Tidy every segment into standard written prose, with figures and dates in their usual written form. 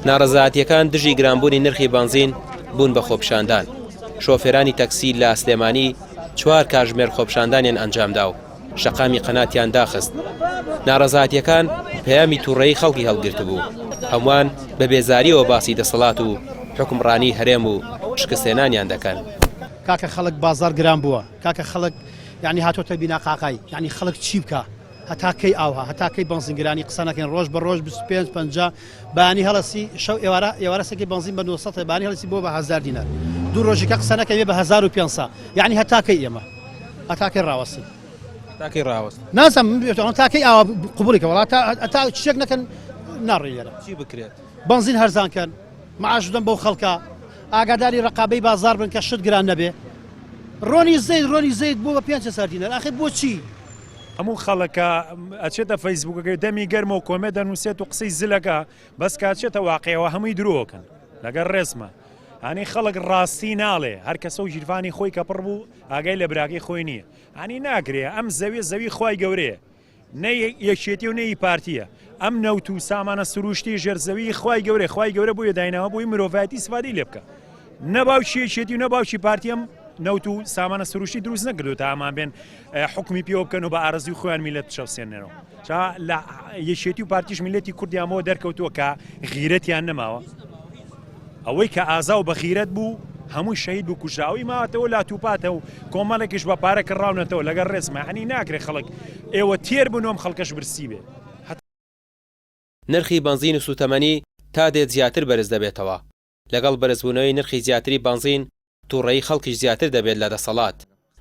ناڕەزایەتییەکان دژی گرانبوونی نرخی بەنزین بوون بە خۆپیشاندان. شۆفێرانی تەکسی لە سلێمانی چوار کاژمێر خۆپیشاندانیان ئەنجامدا و شەقامی قەناتیان داخست. ناڕەزایەتییەکان پەیامی تووڕەیی خەڵکی هەڵگرتبوو. هەمووان بە بێزارییەوە باسی دەسەڵات و حوکمڕانیی هەرێم و شکستهێنانیان دەکەن. کاکە خەڵک بازاڕ گران بووە کاکە خەڵک یانی هاتۆتە بیناقاقای یانی خەڵک چی بکا هەتا کەی ئاوها هەتا کەی بەنزین گرانی قسە نەکەین ڕۆژ بە ڕۆژ 25 50 بەیانی هەڵەسی شەو ئێوارە ئێوارە سەکی بەنزین بە 900 بانی هەڵسی بۆ بە 1000 دینار دوو ڕۆژیکە قسە نەکەی بە 1500 یعنی هەتا کەی ئێمە هەتا کەی ڕاوەستین هەتا کەی ڕاوەست نازم تا کەی ئاوا قبولی کە وڵات تا شتێک نەکەن ناڕێ لێرە چی بکرێت بەنزین هەرزان کەن معاش بدەن بەو خەڵکە ئاگاداری ڕقابەی بازار بن کە شت گران نەبێ ڕۆنی زەیت ڕۆنی زەیت بۆ بە 500 دینار ئاخر بۆچی هەموو خەڵک کە ئەچێتە فەیسبوکەکەی دەمی گەرمە و کۆمێ دەنووسێت و قسەی زلەکە بەس کە ئەچێتە واقعەوە هەمووی درۆکەن لەگەر ڕێزمە هەنی خەڵک ڕاستی ناڵێ هەر کەسە و ژیرفانی خۆی کە پڕ بوو ئاگای لە براکەی خۆی نییە هەنی ناکرێ ئەم زەویە زەوی خوای گەورەیە نە یەکێتی و نە ئی پارتیە ئەم نەوت و سامانە سروشتی ژێر زەوی خوای گەورە خوای گەورە بۆیە دایناوە بۆی مرۆڤایەتی سفادەی لێ بکە نە باوکی یەکێتی و نە باوکی پارتی ئەم نەوت و سامانە سروشتی دروست نەکردو تا ئەمان بێن حکومی پێوە بکەن و بە ئارەزوی خۆیان میلەت بچەوسێنەوە چا لە یەکێتی و پارتیش میلەتی کوردیان بۆ دەرکەوتووە کە غیرەتیان نەماوە ئەوەی کە ئازا و بەغیرەت بوو هەمووی شەهید بوو کوژرا ئەوەی ماوەتەوە لاتوپاتە و کۆمەڵێکیش بە پارە کڕاونەتەوە لەگەڵ ڕێزمە یەعنی ناکرێ خەڵک ئێوە تێر بن و ئەم خەڵکەش برسی بێ هەتا. نرخی بەنزین و سوتەمەنی تا دێت زیاتر بەرز دەبێتەوە، لەگەڵ بەرزبوونەوەی نرخی زیاتری بەنزین توڕەیی خەڵکیش زیاتر دەبێت لە دەسەڵات،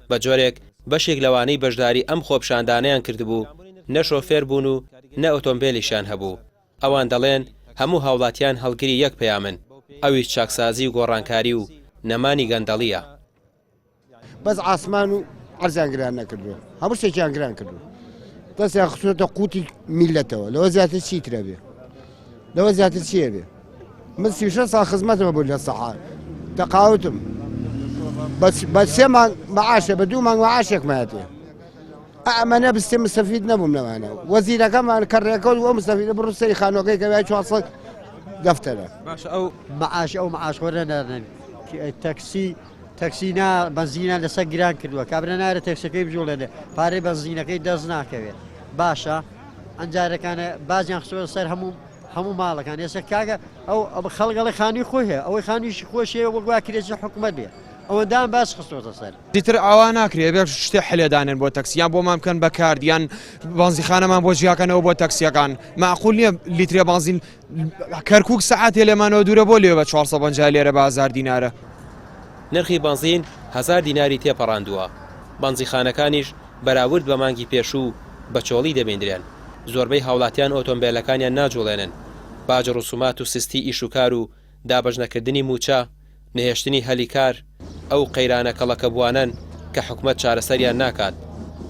بە جۆرێک بەشێک لەوانەی بەشداری ئەم خۆپیشاندانەیان کردبوو نە شۆفێر بوون و نە ئۆتۆمبێلیشیان هەبوو، ئەوان دەڵێن هەموو هاوڵاتیان هەڵگری یەک پەیامن، ئەویش چاکسازی و گۆڕانکاری و نەمانی گەندەڵییە. بەس عاسمان و عەرزیان گران نەکردووە هەموو شتێکیان گران کردووە دەستیان خستووەتە قوتی میلەتەوە لەوە زیاتر چی ترە بێ لەوە زیاتر چییە بێ من 36 ساڵ خزمەتمە بوو لە سەحا تەقاوتم بە سێ مانگ معاشە بە دوو مانگ معاشێکماتێ ئەمەنە بستێ مستەفید نەبووم لەوانە وەزیرەکەمان کە ڕێکەوت وە مستەفید بڕ سەری خانوەکەی کە وای 400 دەفتەرە باشە ئەو معاش ئەو معاشخۆرە نانەن تەکسی تەکسی نا بەنزینیان لەسەر گران کردووە کابرا نارە تەکسەکەی بجوڵێنێ پارەی بەنزینەکەی دەست ناکەوێت باشە ئەنجارەکانە بازیان خستووە سەر هەموو هەموو ماڵەکان ئێستا کاکە ئەو خەڵگەڵی خانی خۆی هەیە ئەوەی خانیشی خۆشەیە وەک وا کرێچی حکومەت بێ ئەوەندان باس خستۆتە سەر. ئیتر ئاوا ناکرێ ئەبێ شتێ حلێ دانێن بۆ تەکسی یان بۆمان بکەن بە کارد یان بانزیخانەمان بۆ جیاکەنەوە بۆ تەکسیەکان معقول نییە لیترێ بانزین کەرکک سەعاتێ لێمانەوە دوورە بۆ لێ بە 450 لێرە بە هزار دینارە. نرخی بەنزین هەزار دیناری تێپەڕاندووە، بەنزیخانەکانیش بەراورد بە مانگی پێشوو بە چۆڵی دەبیندرێن، زۆربەی هاوڵاتیان ئۆتۆمبێلەکانیان ناجوڵێنن، باج ڕسومات و سستی ئیشوکار و دابەشنەکردنی مووچە، نەهێشتنی هەلی کار، ئەو قەیرانە کەڵەکەبووانەن کە حکومەت چارەسەریان ناکات،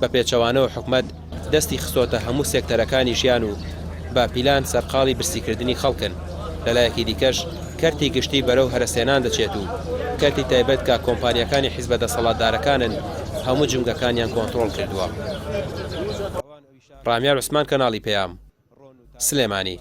بە پێچەوانەوە حکومەت دەستی خستۆتە هەموو سێکتەرەکانی ژیان و بە پیلان سەرقاڵی برسیکردنی خەڵکن، لەلایەکی دیکەش کەرتی گشتی بەرەو هەرەسهێنان دەچێت و کەرتی تایبەت کە کۆمپانیاکانی حیزبە دەسەڵاتدارەکانن هەموو جومگەکانیان کۆنتڕۆڵ کردووە. ڕامیار عوسمان کەناڵی پەیام، سلێمانی.